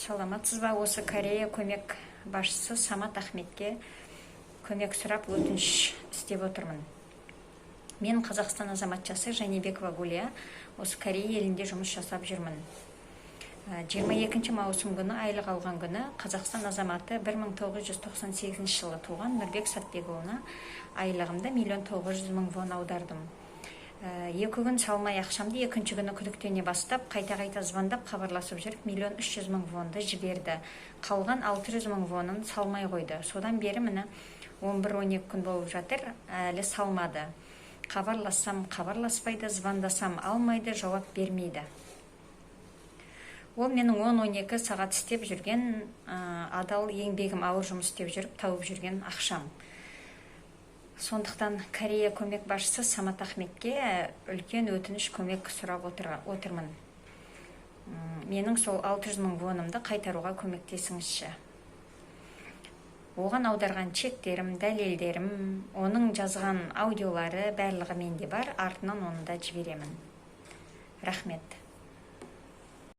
Саламатсыз ба? Осы Корея көмек басшысы Самат Ахметке көмек сұрап, өтініш істеп отырмын. Мен Қазақстан азаматшасы Жәнибекова Гулия, осы Корея елінде жұмыс жасап жүрмін. 22 маусым күні, айлық алған күні, Қазақстан азаматы, 1998 жылы туған Нұрбек Сатбекұлына айлығымды 1 900 000 вон аудардым. 2 күн салмай ақшамды, екінші күні күдіктене бастап, қайта қайта звондап, хабарласып жүріп, 1 300 000 вонды жіберді. Қалған 600 000 вонын салмай қойды. Содан бері, міне, 11-12 күн болып жатыр, әлі салмады. Хабарлассам, хабарласпайды, звондасам, алмайды, жауап бермейді. Ол менің 10-12 сағат істеп жүрген адал еңбегім, ауыр жұмыс істеп жүріп тауып жүрген ақшам. Сондықтан Корея көмек басшысы Самат Ахметке үлкен өтініш, көмек сұрап отырмын. Менің сол 600 мың вонымды қайтаруға көмектесіңізші. Оған аударған чектерім, дәлелдерім, оның жазған аудиолары, барлығы менде бар. Артынан оны да жіберемін. Рахмет.